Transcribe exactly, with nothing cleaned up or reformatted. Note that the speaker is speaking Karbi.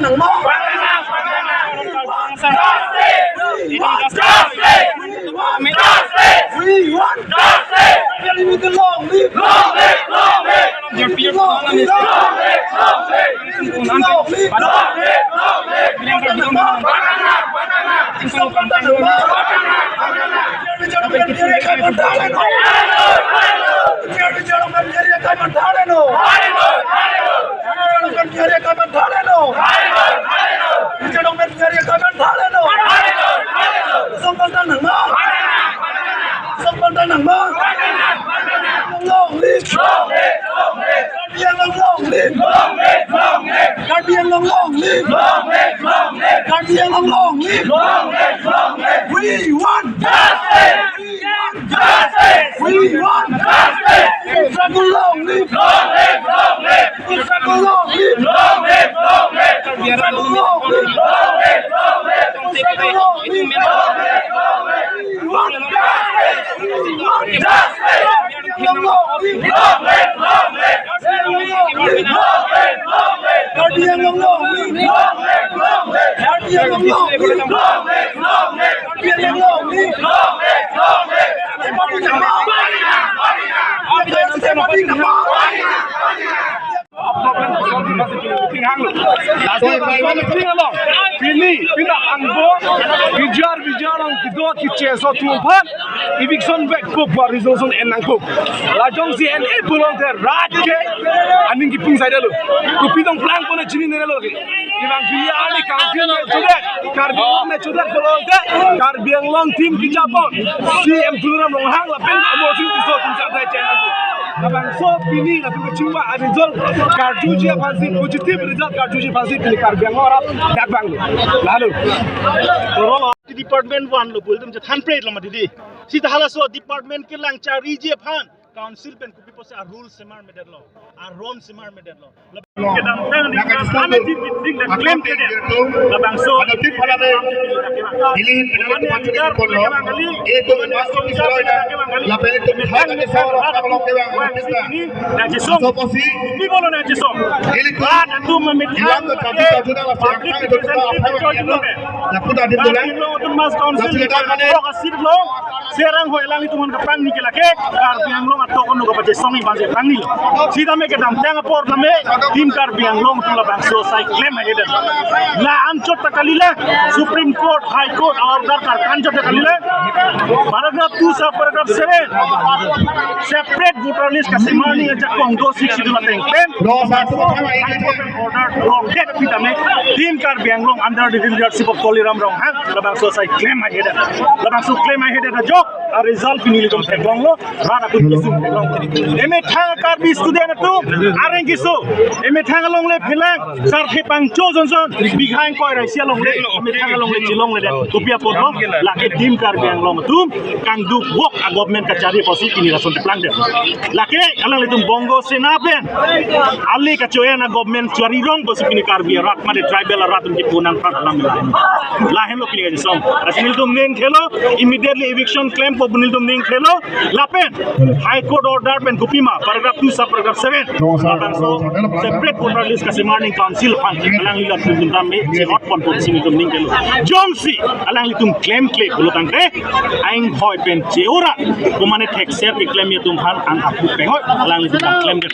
Nangma. We want justice. We want justice. We want justice. Long live. Long live. Long live. Long live. Long live. Long live. Long live. Long live. Long live. Long live. Long live. Long live. Long live. Karbi Anglong long live! Long live, long live! Karbi Anglong long live! Long live, long live! Karbi Anglong long live! Long live, long live! We want justice! We want justice! We want justice! Struggle long live! Long live, long live! Struggle long live! Long live, long live! Struggle long live! Long live, long live! Struggle long live! Long live, long live! We want justice! We want justice! Laso pini, pini angbong, bijar, bijar, ang kedo, keche aso atum aphan eviction vek kok ba resolution en nangkok. Lajong si en e pulote rat ke aning kipung saidelo. Kopi dong plangpo ne chininelo ke. Ibang pini ali council me chodet, Karbi Anglong me chodet pulote, Karbi Anglong team kejapon C M Tuliram Ronghang lapen Amarsing Tisso atum sa dai chai nangkok. Labangso pini latum kachingva a result karjuji aphansi, positive result karjuji aphansi pini Karbi Anglong arat dak vanglo. Lalo. Department vanlo pu ilitum chethan prelo mati di. Sita halaso department kelang chariji aphan council pen kopi pusi a rule semarmedetlo, a rule semarmedetlo. Kedamtang di, ane di, di, di, di, claim kedet. Labangso. Ada tip pada deh. Pilih pada tempat ini pun lo. Itu masuk di sana. Lapen itu ada di sana, kalau ke bang, kita. Nang chisong. Sopo si? Kopi pulo nang chisong. Rat atum amit. Ilang ke tadi tadi dah lah. Public representative choi jilo ke. Nah, kita di bulan. Karbi Anglong Autonomous Council. Nah, sudah kan, eh. Prok asit lo. Serang hoi alanglitum aphan kapangni ke lake. Karbi Anglong atok ono kapachesongji aphansi pangni. Sitame kedamtang apor tame team Karbi Anglong atum labangso asai claim ahedet. La anchot ta kali la. Supreme Court, High Court order karkan chot ta kali la. Paragraph two sub paragraph seven. Separate voter list kasemarji ajakong do Sixth Schedule ateng pen. Order wrong ke kapitame. Team Karbi Anglong under the leadership of Tuliram Ronghang labangso asai claim ahedet. Labangso claim ahedet ajok a result pini ilitum theklonglo. Rat atum kesung theklong. Emethang Karbi student atum areng keso. Emethang alongle phelang. Sarthe pangcho johnson, bigha ingkoi ra isi alongle, methang alongle chelongledet. Kopi apotlo, lake team Karbi Anglong atum kangduk bok a government kachari pusi pini lason plangdet. Lake alanglitum Bongo Sena pen ali kachoyan a government chari rong pusi pini Karbi arat mate tribal arat atum kipu nangphan alam lahen. Lahenlo pini kachesong. Lasi nelitum ning thelo, immediately eviction claim po nelitum ning thelo. Lapen High Court order pen kopima paragraph two sub paragraph seven. Labangso separate voter list kasemarji council aphan alanglitum atum tame chehot ponpo pusi nelitum ning thelo. Jongsi alanglitum claim kle pulo tangte aing hoi pen che-ora. Komane thekser keklemji atum aphan ang aput penghoi alanglitum claim det.